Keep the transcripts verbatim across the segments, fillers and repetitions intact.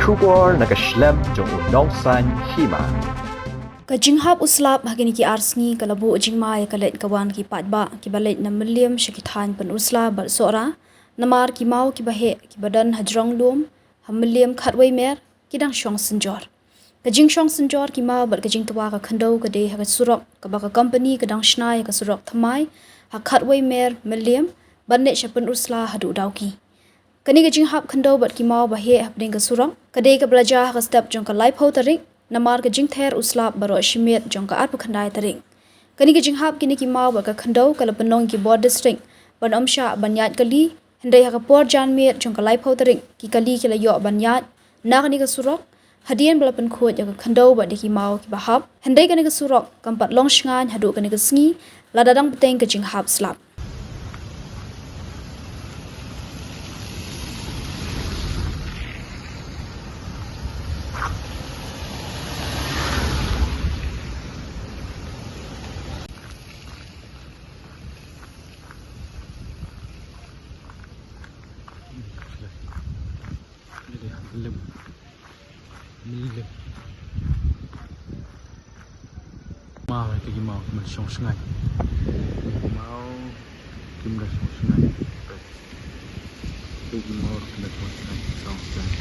Khubor na ka shlem jong u Nongsaiñ Hima. Ka jinghap u slap ha kine ki ar sngi ka la buh jingma ïa ka leit ka wan ki paidbah kiba leit na Mylliem sha ki thaiñ Pynursla bad Sohra, namar ki maw kiba heh kiba don ha jrong lum ha Mylliem Khatwei Mer ki dang shong synjor. Ka jingshong synjor ki maw bad ka jingtwa ka khyndew ka dei ha ka surok kaba ka kompani ka dang shna ïa ka surok thymmai ha Khatwei Mer Mylliem ban leit sha Pynursla haduh Dawki. Kane ka jinghap khyndew bad ki maw ba heh hapdeng ka surok ka dei kaba la jia ha ka step jong ka laiphew tarik, namar ka jingther u slap baroh shi miet jong ka arphew khyndai tarik. Kane ka jinghap kine ki maw bad ka khyndew ka la pynlong ïa ki bor district ban ym shah ban ïaid kali, hynrei ha ka por janmiet jong ka laiphew tarik ki kali ki la ïoh ban ïaid na kane ka surok, hadien ba la pynkhuid ïa ka khyndew bad ïa ki maw kiba hap. Hynrei kane ka surok kam pat long shngaiñ haduh kane ka sngi, lada dang bteng ka jinghap slap. Lem. Lem. Maw, ïa ki maw, man shong shngaiñ. Maw, kim da shong shngaiñ. Ïa ki maw, kim da shong shngaiñ, shong shngaiñ.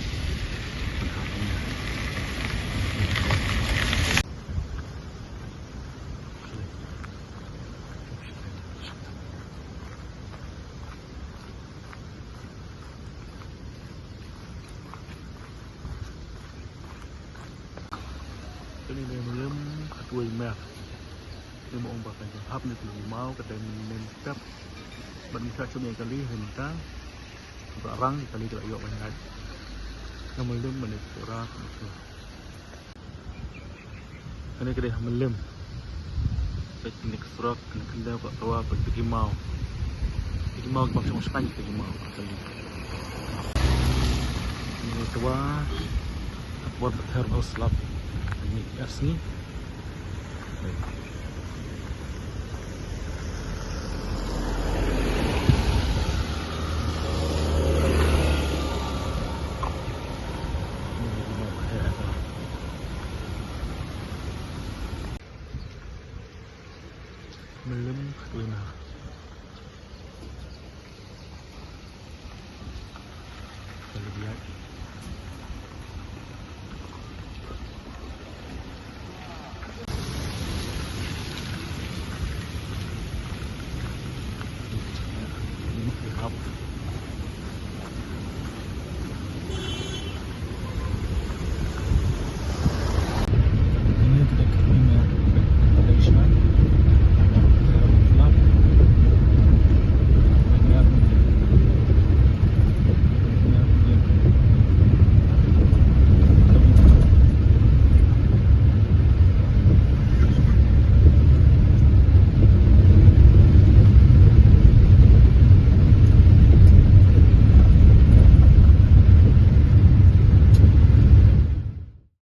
Kane dei Mylliem Khatwei Mer. Kane ma ong ba ka jinghap ne kane ki maw ka dei mynnin step. Bad mynta shym ïa kali hynta. Ka rang kali ka la ïoh ban ïaid. Ka Mylliem bad ka Sohra ka Mylliem. Kane ka dei ha Mylliem. Peit kane ka surok, kane ka khyndew ka twa, peit ki maw. Ki maw ki bym shong shngaiñ ki maw. Kane ka twa, ka por ba ther ba slap. Kane ka sngi.